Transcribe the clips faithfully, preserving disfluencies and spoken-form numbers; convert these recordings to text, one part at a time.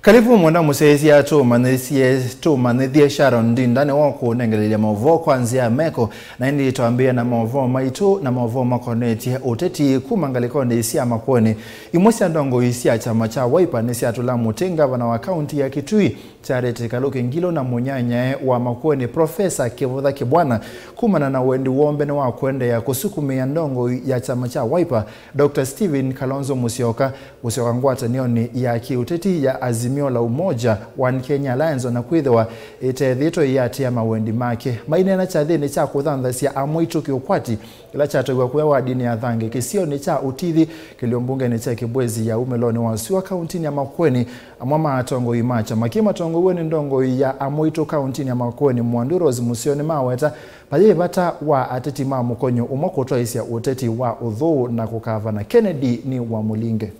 Kalivu mwenda mũsyaĩĩsya, tũmanyĩsye, tũmanyĩthye Sharon Ndinda nĩwe ũkũnengelelya maũvoo kwa nzĩa ya meko, na ĩndĩ twambĩĩa na maũvoo maitũ na maũvoo makonetye ũteti kuma ngalĩkonĩ sya Makueni. Imwe sya ndongoi sya kyama kya Wiper nĩsyatũla mũtĩ ngavana wa kaunti ya Kitui, Charity Kaluki Ngilu, na mũnyanyae wa Makueni, Profesa Kivutha Kibwana, kumana na wendi woo mbene wa kũendeea kũsukumĩa ndongoi ya kyama kya Wiper, Doctor Stephen Kalonzo Musyoka, kũsyoka ngwatanĩonĩ ya kĩũteti ya Azimio la Umoja One Kenya Alliance, o na kwĩthĩwa ĩteethĩĩtwe ĩyĩatĩĩa mawendi make. Maineena kyathĩnĩ kya kũthanthasya amwaitũ kĩũkwati kĩla kyataw'a kũya wadinĩ ya Thange kĩsionĩ kya Ũtithi, kĩlio mbungenĩ kya Kibwezi ya umĩlonĩ wa sua kauntinĩ ya Makueni, amwe ma atongoi ma kyama kĩĩ matongoew'e nĩ ndongoi ya amwaitũ kauntinĩ ya Makueni, Mwandu Rose Museo, nĩmaweta vayĩ vata wa ateti ma mũkonyo ũmwe kũtwaĩsya ũteti wa ũthũũ na kũkavana. Kennedy nĩ wa Mũlinge.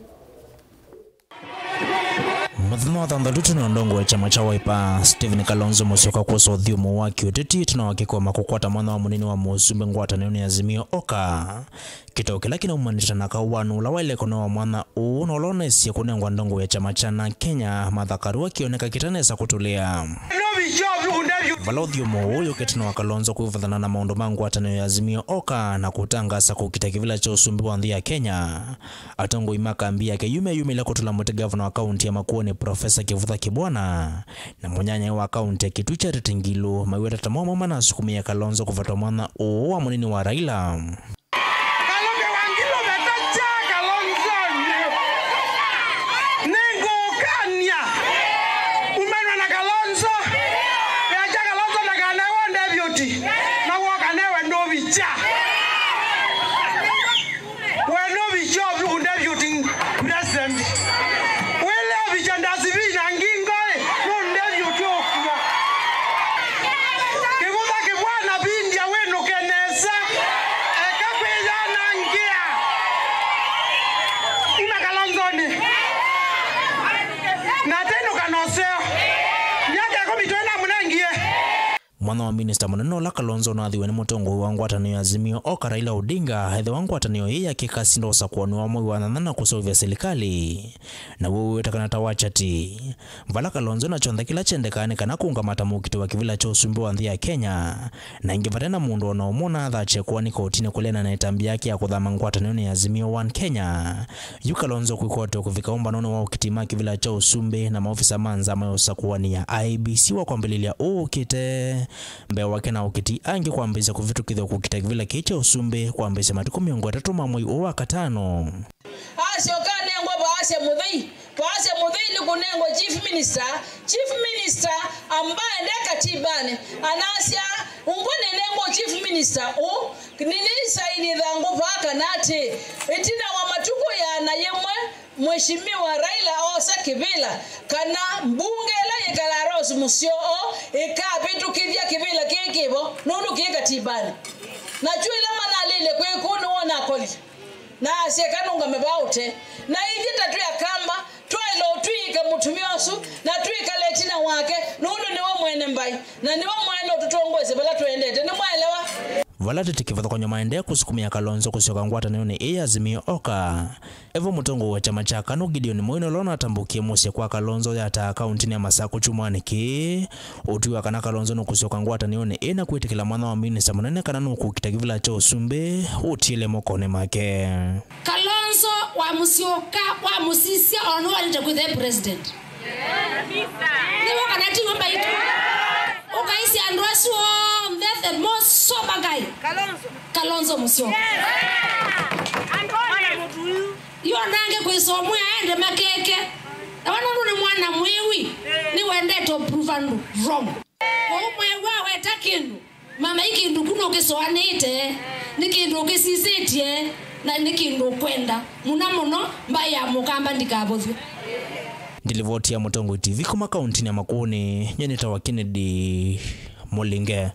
Mũthenya wa thanthatũ, ĩtina wa ndongoi wa kyama kya Wiper, Stephen Kalonzo Musyoka, kwosa ũthyũmũo wa kĩũteti ĩtina wake kũema kũkwata mwanya wa mũnini wa mũsumbĩ ngwatanĩonĩ ya Azimio Oka. Kĩtao kĩla kĩnaumanĩte na kaũ wa nũũ ũla waĩle kũnewa mwanya ũũ na ũla ũnesie kũnengwa ndongoi ya kyama kya One Kenya, Martha Karua, kĩoneka kĩtanesa kũtũlĩa. Vala ũthyũmũo ũũ wĩũkĩte ĩtina wa Kalonzo kwĩvathana na maũndũ ma ngwatanĩo ya Azimio Oka na kũtangaasa kũkita kĩvĩla kya ũsumbĩ wa nthĩ ya Kenya, atongoi ma kambi yake yu meyumĩlya kũtũla mũtĩ ngavana wa kaunti ya Makueni, Profesa Kivutha Kibwana, na mũnyanyae wa kaunti ya Kitui, Charity Ngilu, maiweta ta mo amwe manasukumĩe Kalonzo kũvatwa mwanya ũũ wa mũnini wa Raila. Kaluki wa Ngilu vata kya Kalonzonĩ. Nĩngũkany'a umanwa na Kalonzo. Yakya Kalonzo ndakanewe ndevyũti. Na woka newe ndũvikya. We ndũvikya ũvi-, ũndevyũti president. Wĩle ũvikya ndasivi na ngingo ĩ, nũndevyũti ũkua. Kĩvutha Kibwana, vindya wĩnũke nesa. Eka kwĩyanangĩa. Uma Kalonzonĩ. Na atĩnũka na ũseo. Myaka ĩkũmi tũĩ namũnengie. Mwanya wa minista mũnene ũla Kalonzo ũnaathiwe nĩ mũtongoi wa ngwatanĩo ya Azimio Oka, Raila Odinga, ethĩwa ngwatanĩo ĩĩ yakĩka sinda ũsakũani wa mwei wa nyanya na kũseũvya silikalĩ, naw'o wĩw'ĩte kana ta wa kyati. Vala Kalonzo na kyonthe kĩla kyendekaa nĩ kana kũũngamata mũkiti wa kĩvĩla kya ũsumbĩ wa nthĩ ya Kenya, na ĩngĩ vate na mũndũ o na ũmwe ũnaathatye kũanika ũtinĩ kũleana na ĩtambya yake ya kũthama ngwatanĩonĩ ya Azimio One Kenya. Yu Kalonzo kwĩkwatw'a kũvika ũmbanonĩ wa ũkiti ma kĩvĩla kya ũsumbĩ na maofisa ma nzama ya ũsakũani ya I E B C wa kwambĩlĩlya ũũ ũkĩte. Mbee wake na ũkiti angĩ kwambĩĩsya kũvĩtũkĩthw'a kũkita kĩvĩla kĩĩ kya ũsumbĩ kwambĩĩsya matukũ mĩongo ĩtatũ ma mwei ũũ wa katano. Asyoka anengwa Vaasya Mũthei. Vaasya Mũthei nĩkũnengwa chief minister. Chief minister ambaye nde katibanĩ. Anasya, ũngwe nĩnengwa chief minister ũũ, nĩnĩsaini thangũ vaa kana atĩ, ĩtina wa matukũ ĩana yĩmwe, Mheshimiwa Raila oosa kĩvĩla, kana mbunge ĩla yĩkalaa Rose Museo ĩkavĩtũkĩthya kĩvĩla kĩĩ kĩvo, nũndũ kĩ katibanĩ. Na kyu ĩla manalĩle kwĩ kũu nĩwona akolye. Na asya, eka nũngame vaa ũtee. Na ithyĩ ta twĩ Akamba, twaĩle ũtw'ĩĩka mũtumĩa ũsu, na twĩkale ĩtina wake, nũndũ nĩwe mwene mbaĩ, na nĩwe mwene ũtũtongoesye vala tũendete. Nĩmwaelewa? Vala ateti kĩvathũkany'o maendee kũsukumĩa Kalonzo kũsyoka ngwatanĩonĩ ĩĩ ya Azimio Oka, evo mũtongoi wa kyama kya KANU Gideon Moi, ũla ũnatambũkie mũsyĩ kwa Kalonzo Yatta kauntinĩ ya Masaku kyumwanĩ kĩĩ, ũtwi wa kana Kalonzo nũkũsyoka ngwatanĩonĩ ĩĩ na kwĩtĩkĩla mwanya wa minista mũnene kana nũkũkita kĩvĩla kya ũsumbĩ ũtiele mokonĩ make. Kalonzo wamũsyoka, wamũsisya, ona nĩwaĩlĩte kwĩthĩa president. Nĩw'o kana tiw'o mbaitũ? Ũkaisya andũ asu onthe, the most sober guy. Kalonzo Musyoka. Yu onange kwĩsomwĩa aende makeke. Na we nũndũ nĩ mwana mwĩwi, nĩwendete ũprove andũ wrong. Kwoou mweew'a aweta kĩndũ, mama, ĩ kĩndũ ku nũkĩsũanĩĩte, nĩ kĩndũ ũkĩsisĩtye, na nĩ kĩndũ ũkwenda mũno mũno, mbaĩ ya Mũkamba ndikavũthw'e. Ndilivoti ya Mũtongoi T V kuma kauntinĩ ya Makueni, nyie nĩtawa Kennedy Mũlinge.